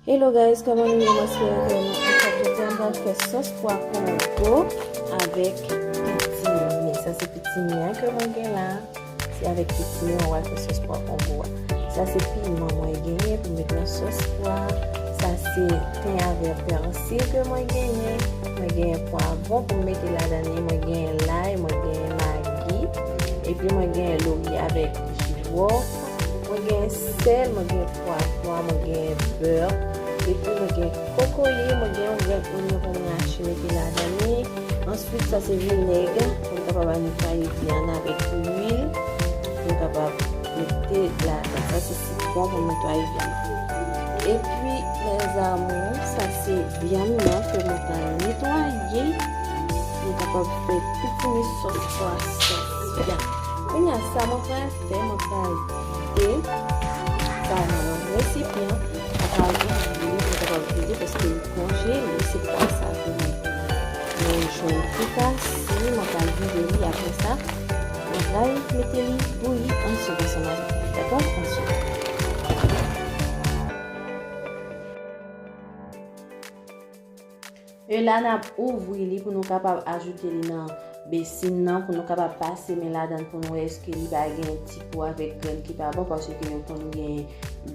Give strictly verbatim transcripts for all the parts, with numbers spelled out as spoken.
Hello guys, kòman nou ye? Mwen espere ke nou anfòm. Jodi a m pral fè sòs pwa kongo avèk pitimi. Sa se pitimi an ke mwen gen la. Se avèk pitimi an w a fè sòs pwa kongo a. Sa se piman mwen genyen pou m met nan sòs pwa. Sa se ten avè pèsi ke mwen genyen. Mwen genyen pwavwon pou m mete ladan li. Mwen genyen lay, mwen genyen magi. Epi mwen genyen lorye avèk jiwòf. Mwen genyen sèl, mwen genyen pwa nwa, mwen genyen bè. Epi mwen genyen kokoye, mwen genyen yon grenn onyon pou m rache mete ladan li. Answit, sa se vinèg, pou m kapab al netwaye vyann avèk lwil, pou m kapab mete ladan. Sa se sitwon pou m netwaye vyann. Epi, mes amours, sa se vyann nan ke mwen pral netwaye, pou m kapab fè pitimi sòs pwa sòs vyann. Kounye a, sa mwen pral fè, mwen pral vide sa nan yon resipyan, sa pral vide, mwen kapab vide paske li konjele, se pwa sa ke mwen, mwen jwenn tou ka, si mwen pral vide li apre sa, mwen pral mete li bouyi ansanm, ansanm avèk li, dakò? Ansanm. E la, n ap ouvri li pou nou kapab ajoute li nan besin nan, pou nou kapab pase men ladan pou nou wè èske li pa gen ti po avèk grenn ki pa bon, paske nou konn gen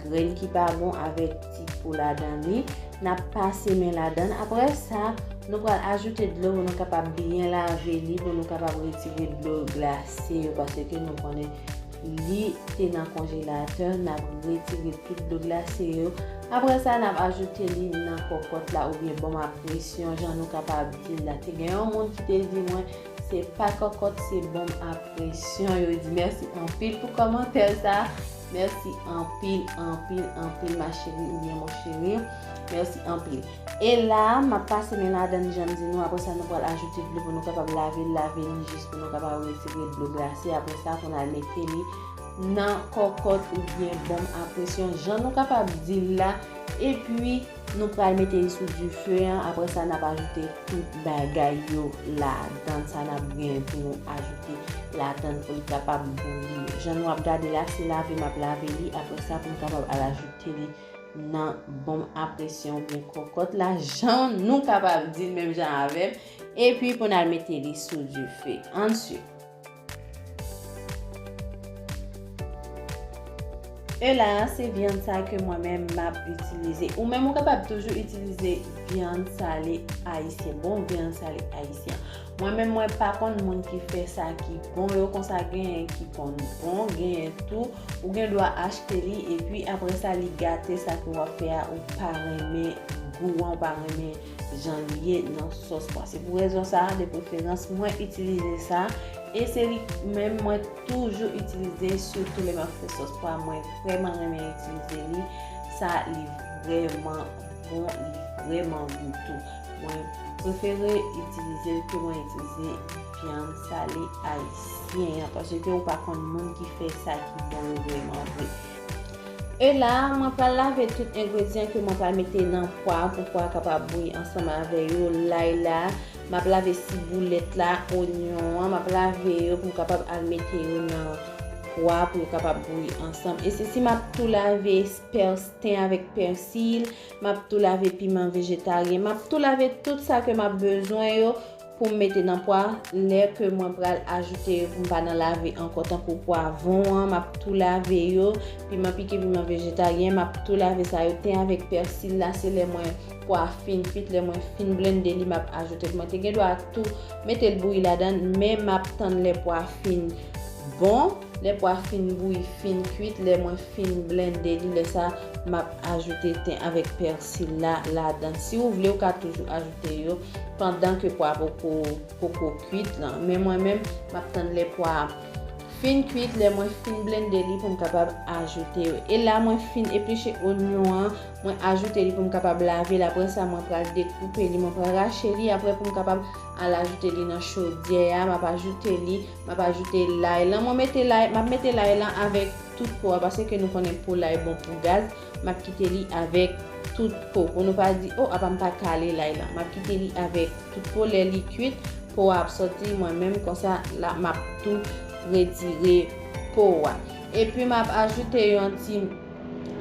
grenn ki pa bon avèk ti po ladan li. N ap pase men ladan. Apre sa, nou pral ajoute dlo pou nou kapab byen lave li, pou nou kapab retire dlo glase yo, paske nou konnen li te nan konjelatè, n ap retire tout dlo glase yo. Apre sa, n ap ajoute li nan kòkòt la oubyen bonm a presyon, jan nou kapab di l la. Te gen yon moun ki te di mwen, se pa kòkòt, se bonm a presyon. Yo di mèsi anpil pou kòmantè sa. Mèsi anpil, anpil, anpil, ma chérie oubyen mon chéri. Mèsi anpil. E la, m ap pase men ladan li, jan m di nou. Apre sa, nou pral ajoute dlo pou nou kapab lave l, lave li jis pou nou kapab retire dlo glase. Apre sa, pou n al mete li nan kòkòt oubyen bonm a presyon, jan nou kapab di l la. Epi, nou pral mete li sou dife an. Apre sa, n ap ajoute tout bagay yo ladan. Sa n ap gen pou nou ajoute ladan pou li kapab bouyi. Jan nou ap gade la, se lave m ap lave li. Apre sa, pou m kapab al ajoute li nan bonm a presyon oubyen kòkòt la, jan nou kapab di l menm jan avè m, epi pou n al mete li sou dife. Answit, e la, se vyann sa ke mwen menm m ap itilize. Ou menm, ou kapab toujou itilize vyann sale ayisyen, bon vyann sale ayisyen. Mwen menm, mwen pa konn moun ki fè sa ki bon yo, konsa genyen ki konn bon, genyen tou, ou gen dwa achte li, epi apre sa, li gate sa ke w ap fè a, ou pa renmen gou an, ou pa renmen jan li ye nan sòs pwa. Se pou rezon sa a, de preferans, mwen itilize sa, e se li menm mwen toujou itilize, sitou lè m ap fè sòs pwa, mwen vrèman renmen itilize li. Sa, li vrèman bon, li vrèman gou tou. Mwen prefere itilize l ke mwen itilize vyann sale ayisyen an, paske ou pa konn moun ki fè sa ki bon yo vrèman vre. E la, mwen pral lave tout engredyan ke mwen pral mete nan pwa pou pwa kapab bouyi ansanm avè yo. Lay la, m ap lave siboulèt la, onyon an, m ap lave yo pou m kapab al mete yo nan pwa pou yo kapab bouyi ansanm. E sesi, m ap tou lave pèsi, ten avèk pèsi, m ap tou lave piman vejetaryen, m ap tou lave tout sa ke m ap bezwen yo pou m mete nan pwa lè ke mwen pral ajoute yo, pou m pa nan lave ankò, tankou pwavwon an, m ap tou lave yo, piman pike, piman vejetaryen, m ap tou lave sa yo, ten avèk pèsi la, se lè mwen pwa fin kwit, lè mwen fin blende li, m ap ajoute l. Mwen te gen dwa tou mete l bouyi ladan l, men m ap tann lè pwa fin bon, lè pwa fin bouyi, fin kwit, lè mwen fin blende li, lè sa, m ap ajoute ten avèk pèsi la ladan. Si w vle, ou ka toujou ajoute yo pandan ke pwa poko, poko kwit lan. Men mwen menm, m ap tann lè pwa fin kwit, lè mwen fin blende li pou m kapab ajoute yo. E la, mwen fin epliche onyon an, mwen ajoute li pou m kapab lave l. Apre sa, mwen pral dekoupe li, mwen pral rache li. Apre, pou m kapab al ajoute li nan chodyè a, m ap ajoute li, m ap ajoute lay lan. Mwen mete lay, m ap mete lay lan avèk tout po a, paske nou konnen po lay bon pou gaz. M ap kite li avèk tout po. Pou nou pa di, "O, apa m pa kale lay lan." M ap kite li avèk tout po. Lè li kwit, po a ap sòti, mwen menm konsa, la, m ap tou retire po a. Epi m ap ajoute yon ti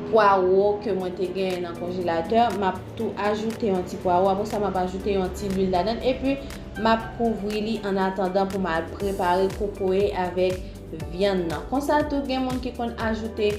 pwawo ke mwen te genyen nan konjelatè. M ap tou ajoute yon ti pwawo. Apre sa, m ap ajoute yon ti lwil ladan l. Epi, m ap kouvri li an atandan pou m al prepare kokoye avèk vyann nan. Konsa tou, gen moun ki konn ajoute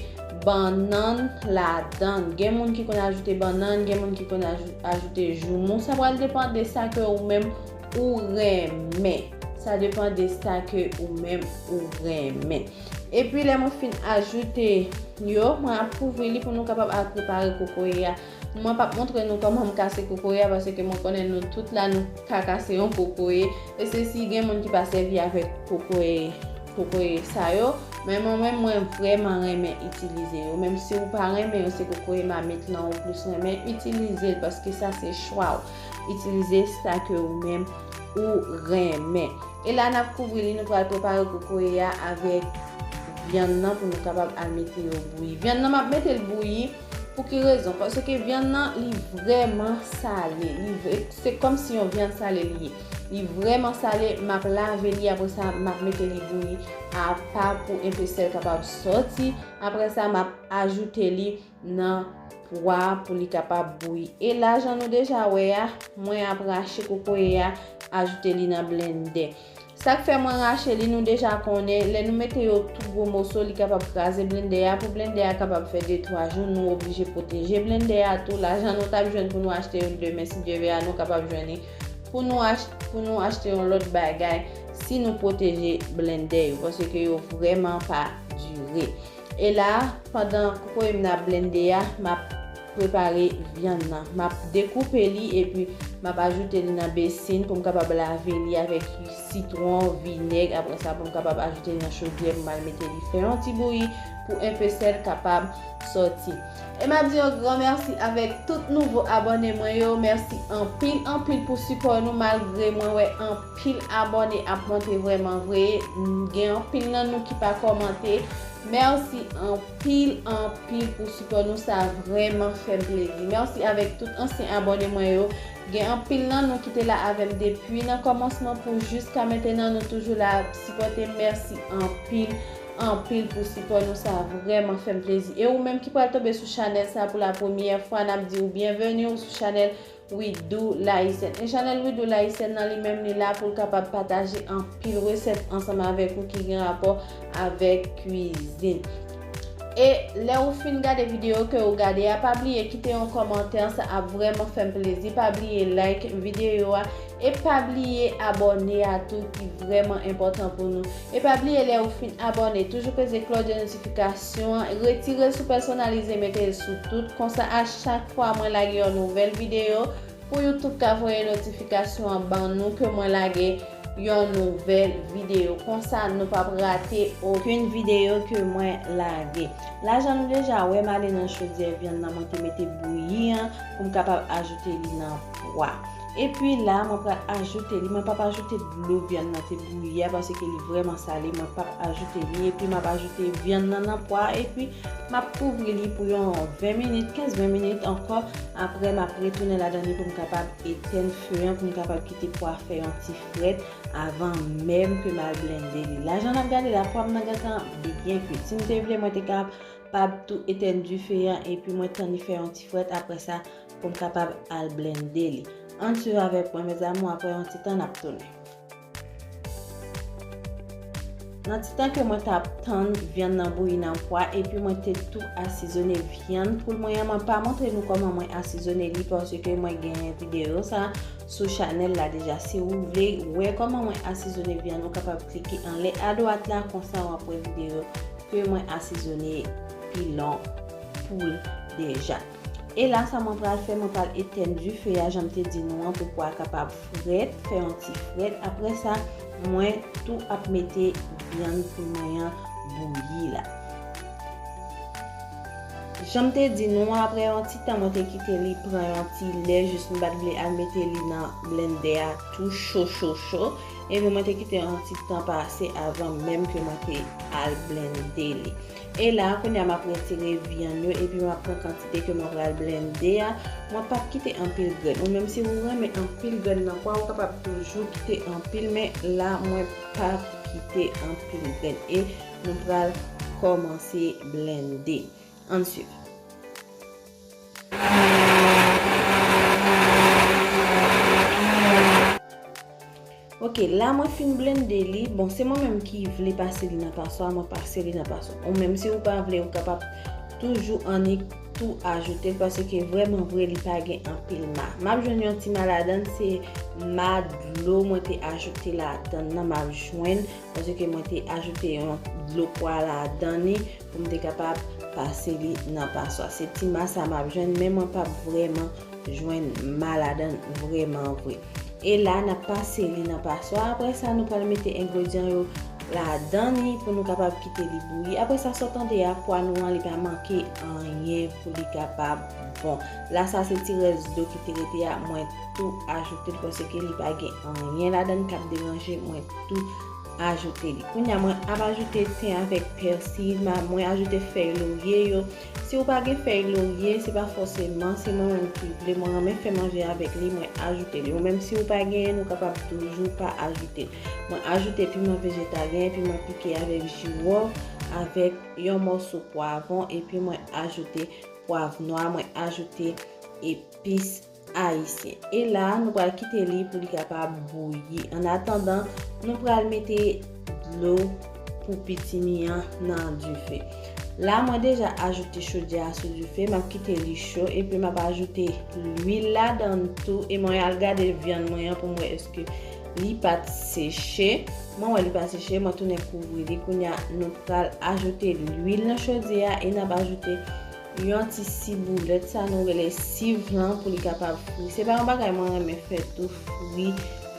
bannann ladan l. Gen moun ki konn ajoute bannann, gen moun ki konn ajou-, ajoute joumou. Sa pral depann de sa ke ou menm ou renmen. Sa depann de sa ke ou menm ou renmen. Epi lè mwen fin ajoute yo, mwen ap kouvri li pou nou kapab al prepare kokoye a. Mwen p ap montre nou kòman m kase kokoye a, paske mwen konnen nou tout la nou ka kase yon kokoye. E se si gen moun ki pa sèvi avèk kokoye, kokoye sa yo. Men mwen menm, mwen vrèman renmen itilize yo. Menm si ou pa renmen yo, se kokoye mamit lan ou plis renmen, itilize l, paske sa se chwa w. Itilize sa ke ou menm ou renmen. E la, n ap kouvri li, nou pral prepare kokoye a avèk vyann nan pou nou kapab al mete yo bouyi. Vyann nan, m ap mete l bouyi pou ki rezon? Paske vyann nan, li vrèman sale. Li vre, se kòmsi yon vyann sale li ye. Li vrèman sale, m ap lave li, apre sa, m ap mete li bouyi apa pou enpesè l kapab sòti. Apre sa, m ap ajoute li nan pwa pou li kapab bouyi. E la, jan nou deja wè a, mwen ap rache kokoye a, ajoute li nan blendè. Sa k fè mwen rache li, nou deja konnen, lè nou mete yo tou gwo moso, li kapab kraze blendè a. Pou blendè a kapab fè de twa jou, nou oblije pwoteje blendè a tou. Lajan nou t ap jwenn pou nou achte youn demen, si Dye vle a, nou kapab jwenn li pou nou ach-, pou nou achte yon lòt bagay si nou pwoteje blendè yo, paske yo vrèman pa dire. E la, pandan kokoye m nan ap blende a, m ap prepare vyann nan. M ap dekoupe li epi m ap ajoute li nan besin pou m kapab lave li avèk sitwon, vinèg. Apre sa, pou m kapab ajoute li nan chodyè pou m al mete li fè yon ti bouyi pou enpesè l kapab sòti. E m ap di yon gran mèsi avèk tout nouvo abòne mwen yo. Mèsi anpil, anpil pou sipò nou, malgre mwen wè anpil abòne ap monte vrèman vre. Gen anpil nan nou ki pa kòmante. Mèsi anpil, anpil pou sipò nou, sa vrèman fè m plezi. Mèsi avèk tout ansyen abòne mwen yo. Gen anpil nan nou ki te la avè m depi nan kòmansman pou jiska mentenan, nou toujou la ap sipòte m. Mèsi anpil, anpil pou sipò nou, sa vrèman fè m plezi. E ou menm ki pral tonbe sou chanèl sa pou la premyè fwa, n ap di w byenveni, ou sou chanèl We Do Layisyen. E chanèl We Do Layisyen nan, li menm, li la pou l kapab pataje anpil resèt ansanm avèk ou ki gen rapò avèk kwizin. E lè ou fin gade videyo ke ou gade a, pa bliye kite yon kòmantè, sa ap vrèman fè m plezi. Pa bliye like videyo a. E pa bliye abòne a tou, ki vrèman enpòtan pou nou. E pa bliye, lè ou fin abòne, toujou peze klòch de notifikasyon an, retire l sou pèsonalize, mete l sou tout. Konsa, a chak fwa mwen lage yon nouvèl videyo, pou YouTube ka voye notifikasyon an ban nou ke mwen lage yon nouvèl videyo. Konsa, nou p ap rate okenn videyo ke mwen lage. La, jan nou deja wè, m ale nan chodyè vyann nan, mwen te mete bouyi an pou m kapab ajoute li nan pwa. Epi la, mwen pral ajoute li. Mwen p ap ajoute dlo vyann nan te bouyi a, paske li vrèman sale. Mwen p ap ajoute li. Epi m ap ajoute vyann nan nan pwa. Epi m ap kouvri li pou yon ven minit, kenz ven minit ankò. Apre, m ap retounen ladan li pou m kapab etenn fe an, pou m kapab kite pwa fè yon ti frèt avan menm ke m al blende li. La, jan n ap gade la, pwa m nan gentan byen kwit. Si m te vle, mwen te kapab tou etenn dife an, epi mwen tann li fè yon ti frèt. Apre sa, pou m kapab al blende li. Ann swiv avèk mwen, mes amours, apre yon ti tan, n ap tounen. Nan ti tan ke mwen t ap tann vyann nan bouyi nan pwa, epi mwen te tou asizone vyann poul mwen an. Mwen pa montre nou kòman mwen asizone li, paske mwen gen videyo sa sou chanèl la deja. Si ou vle wè kòman mwen asizone vyann, ou kapab klike anlè adwat la, konsa w ap wè videyo ke mwen asizone pilon poul deja. E la, sa mwen pral fè, mwen pral etenn dife a, jan m te di nou an, pou pwa a kapab frèt, fè yon ti frèt. Apre sa, mwen tou ap mete vyann poul mwen an bouyi la. Jan m te di nou an, apre yon ti tan, mwen te kite li pran yon ti lè, jis m pa t vle al mete li nan blendè a tou cho, cho, cho. Epi mwen te kite yon ti tan pase avan menm ke mwen te al blende li. E la, kounye a, m ap retire vyann yo, epi m ap pran kantite ke mwen pral blende a. Mwen p ap kite anpil grenn. Ou menm, si ou renmen anpil grenn nan pwa, ou kapab toujou kite anpil, men la, mwen p ap kite anpil grenn. E nou pral kòmanse blende. Ann swiv. E la mwen fin blende li, bon, se mwen menm ki vle pase li nan paswa, mwen pase li nan paswa. Ou menm si ou pa vle, ou kapab toujou annik tou ajoute l, paske vrèman vre li pa gen anpil ma. M ap jwenn yon ti ma ladan l, se ma dlo mwen te ajoute ladan l nan m ap jwenn, paske mwen te ajoute yon dlo pwa ladan li pou m te kapab pase li nan paswa. Se ti ma sa m ap jwenn, men mwen p ap vrèman jwenn ma ladan l vrèman vre. E la, n ap pase li nan paswa. Apre sa, nou pral mete engredyan yo ladan li pou nou kapab kite li bouyi. Apre sa, sa w tande a, pwa nou an, li pa manke anyen pou li kapab bon. La, sa se ti rès dlo ki te rete a, mwen tou ajoute l paske li pa gen anyen ladan l k ap deranje, mwen tou ajoute li. Kounye a, mwen ap ajoute ten avèk pèsi, ma-, mwen ajoute fèy lorye yo. Si ou pa gen fèy lorye, se pa fòseman, se mwen menm ki vle, mwen renmen fè manje avèk li, mwen ajoute li. Ou menm si ou pa genyen, ou kapab toujou pa ajoute. Mwen ajoute piman vejetalyen, piman pike avèk jiwòf, avèk yon mòso pwavwon, epi mwen ajoute pwav nwa, mwen ajoute epis ayisyen. E la, nou pral kite li pou li kapab bouyi. Annatandan, nou pral mete dlo pou pitimi an nan dife. La, mwen deja ajoute chodyè a sou dife, m ap kite li cho, epi m ap ajoute lwil ladan l tou, e mwen al gade vyann mwen an pou m wè èske li pa t seche. Mwen wè li pa seche, mwen tounen kouvri li. Kounye a, nou pral ajoute lwil nan chodyè a, e n ap ajoute yon ti siboulèt, sa nou rele siv lan, pou li kapab fri. Se pa yon bagay mwen renmen fè tou, fri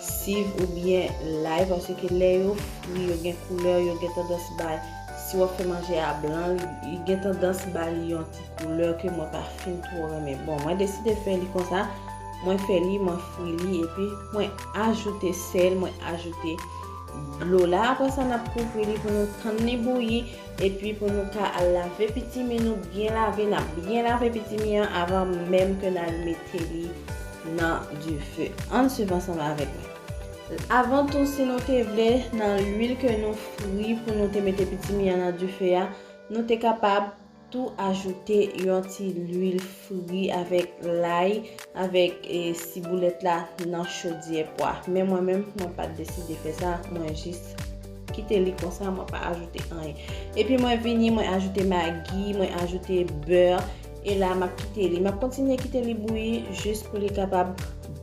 siv oubyen lay, paske lè yo fri, yo gen koulè, yo gen tandans bay, si w ap fè manje a blan, li, li gen tandans ba li yon ti koulè ke mwen pa fin twò renmen. Bon, mwen deside fè li konsa, mwen fè li, mwen fri li, epi mwen ajoute sèl, mwen ajoute dlo la. Apre sa, n ap kouvri li pou nou tann li bouyi. Epi pou nou ka al lave pitimi nou, byen lave, n ap byen lave pitimi an avan menm ke n al mete li nan dife. Ann swiv ansanm avèk mwen. Avan tou, si nou te vle, nan lwil ke nou fri pou nou te mete pitimi an nan dife a, nou te kapab tou ajoute yon ti lwil fri avèk lay, avèk, e, siboulèt la nan chodyè pwa. Men mwen menm, mwen pa t deside fè sa, mwen jis kite li konsa, mwen pa ajoute anyen. Epi mwen vini, mwen ajoute magi, mwen ajoute bè, e la m ap kite li. M ap kontinye kite li bouyi jis pou li kapab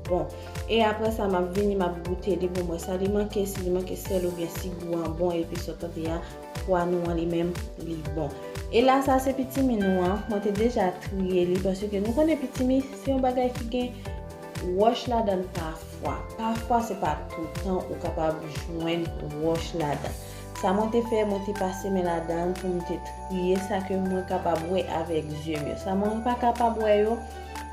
bon. E apre sa, m ap vini, m ap goute li pou m wè sa li manke, si li manke sèl oubyen si gou an bon, epi sa w tande a, pwa nou an li menm, li bon. E la, sa se pitimi nou an. Mwen te deja triye li, paske nou konnen pitimi, se yon bagay ki gen wòch ladan l pafwa. Pafwa, se pa toutan ou kapab jwenn wòch ladan. Sa mwen te fè, mwen te pase men ladan l pou m te triye sa ke mwen kapab wè avèk zye m yo. Sa mwen pa kapab wè yo,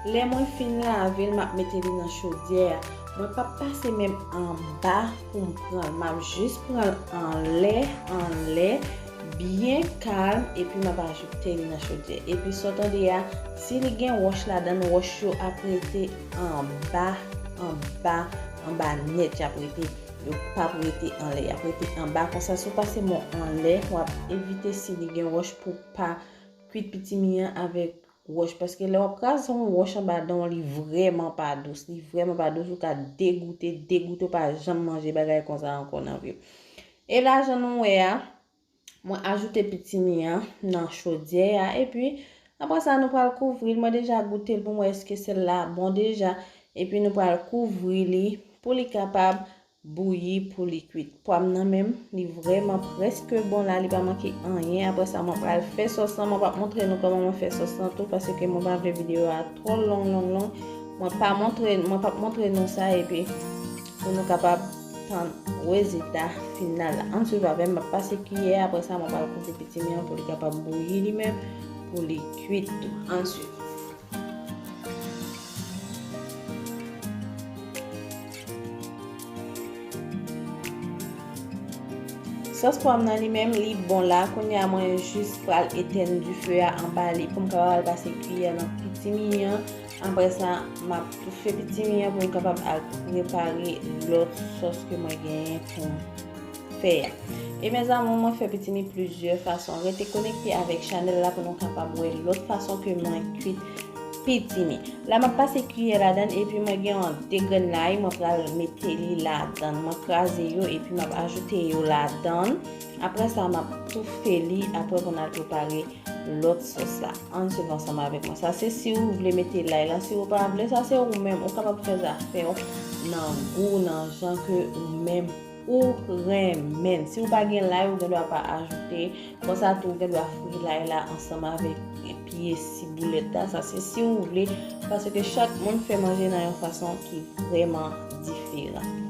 lè mwen fin lave l, m ap mete li nan chodyè a. Mwen p ap pase men m anba pou m pran l. M ap jis pran l anlè, anlè, byen kalm, epi m ap ajoute li nan chodyè. Epi sa w tande a, si li gen wòch ladan l, wòch yo ap rete anba, anba, anba nèt, y ap rete. Yo p ap rete anlè, y ap rete anba. Konsa, si w pase men w anlè, w ap evite si li gen wòch pou w pa kwit pitimi an avèk wòch, paske lè w ap kraze yon wòch anba dan w, li vrèman pa dous, li vrèman pa dous, ou ka degoute, degoute, ou pa janm manje bagay konsa ankò nan vi w. E la, jan nou wè a, mwen ajoute pitimi an nan chodyè a, epi apre sa, nou pral kouvri l. Mwen deja goute l pou m wè èske sèl la bon deja, epi nou pral kouvri li pou li kapab bouyi pou li kwit. Pwa m nan menm, li vrèman prèske bon la, li pa manke anyen. Apre sa, mwen pral fè sòs lan. Mwen p ap montre nou kòman mwen fè sòs lan tou, paske mwen pa vle videyo a twò long, long, long. Mwen pa montre, mwen p ap montre nou sa, epi pou nou kapab tann rezilta final la. Ann swiv avè m, m ap pase kiyè, apre sa, mwen pral kouvri pitimi an pou li kapab bouyi li menm, pou li kwit tou. Ann swiv. Sòs pwa m nan li menm, li bon la. Kounye a, mwen jis pral etèn dife a anba li pou m kapab al pase kiyè nan pitimi an. Apre sa, m ap toufe pitimi an pou m kapab al prepare lòt sòs ke mwen genyen pou m fè a. E mezanmi, mwen fè pitimi plizyè fason. Rete konekte avèk chanèl la pou nou kapab wè lòt fason ke mwen kwit pitimi. La m ap pase kiyè ladan epi mwen gen yon de grenn lay, mwen pral mete li ladan. Mwen kraze yo epi m ap ajoute yo ladan. Apre sa, m ap toufe li, apre pou n al prepare lòt sòs la. Ann swiv ansanm avèk mwen. Sa se si ou vle mete lay la, si ou pa vle, sa se ou menm. Ou kapab fè zafè w nan gou, nan jan ke ou menm ou renmen. Si ou pa gen lay, ou gen dwa pa ajoute. Konsa tou, ou gen dwa fri lay la ansanm avèk pye siboulèt la. Sa se si ou vle, paske chak moun fè manje nan yon fason ki vrèman diferan.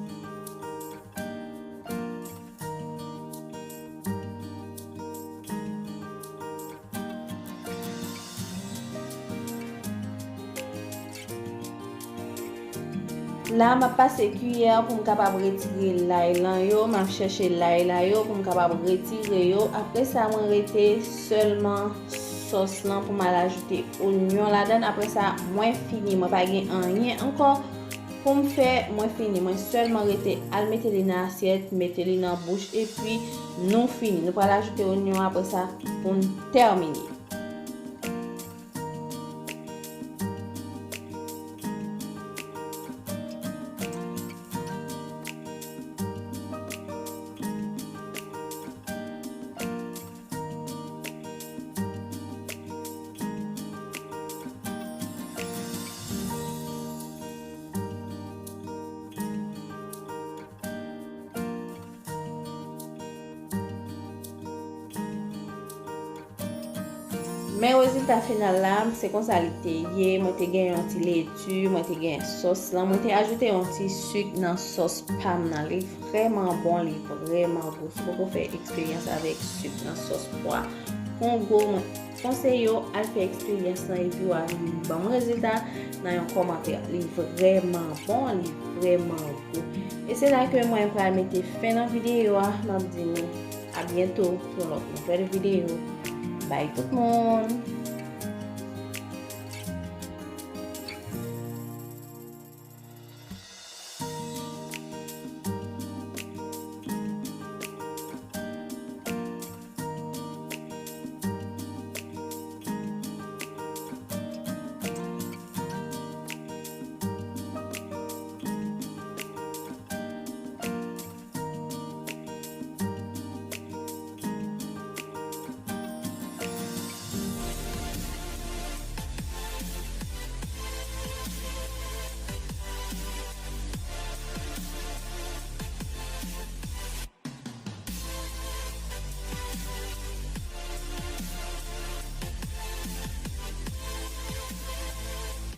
La, m ap pase kiyè pou m kapab retire lay lan yo. M ap chèche lay la yo pou m kapab retire yo. Apre sa, mwen rete sèlman sòs lan pou m al ajoute onyon ladan. Apre sa, mwen fini. Mwen pa gen anyen ankò pou m fè. Mwen fini. Mwen sèlman rete al mete li nan asyèt, mete li nan bouch, epi nou fini. Nou pral ajoute onyon apre sa pou n tèmine. Men rezilta final la, se konsa li te ye. Mwen te gen yon ti leti, mwen te gen sòs lan. Mwen te ajoute yon ti sik nan sòs pa m nan. Li vrèman bon, li vrèman gou. Si w poko fè eksperyans avèk sik nan sòs pwa Kongo, mwen konseye w al fè eksperyans lan epi w a vin ban m rezilta nan yon kòmantè. Li vrèman bon, li vrèman gou. E se la ke mwen pral mete fen nan videyo a. M ap di nou a byento pou yon lòt nouvèl videyo. Bay tout moun!